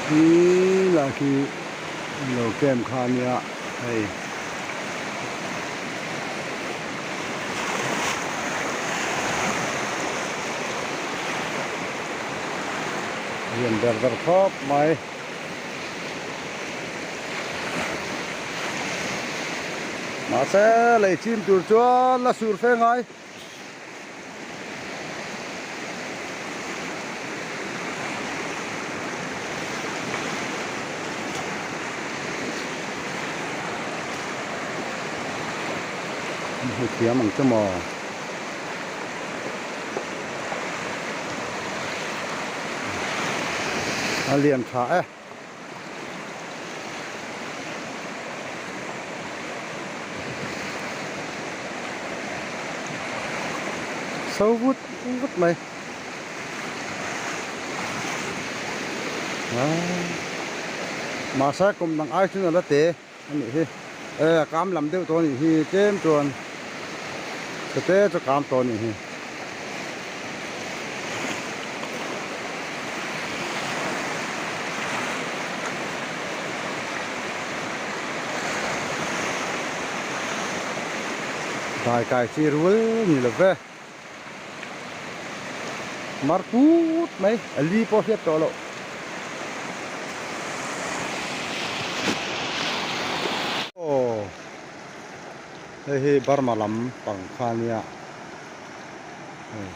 Khi lah khi lo camp kha a nia hei. Lian ber ber khawp mai. Mahse lei chim tur chuan la sur fe ngai. Hmu thiam ang che maw? A lian tha e. So vut vut mai. Mahse kum dang ai chuan a la te a nih hi. E a kam lam deuh tawh a nih hi tlem chuan chhete chu a kam tawh a nih hi. Dai kai chi rual ni lo ve mar put mai a li pawh hriat tawh loh. Aw hei hi Burma lam pang kha nia hei.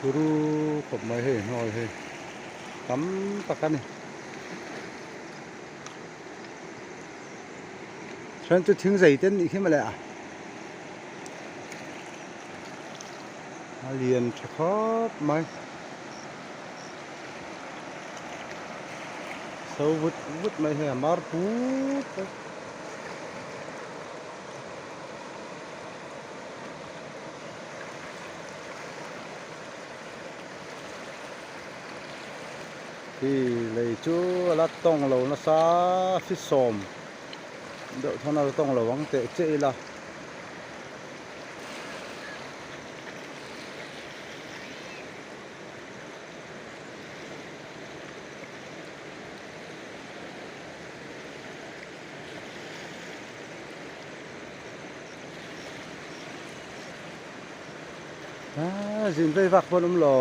Turu khawp mai hei hnawl hi tam tak a ni. Then chu thing zei te an nih khi mawle a. A lian tha khawp mai. So vut vut mai hei a mar put mai. Hi lei chu a la tawng lo nasa fisawm deuh thawn a la tawng lo ang teh chiah ila. A zin vei vak pawn awm lo.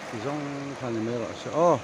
Ti zawng khan ni mai rawh se aw.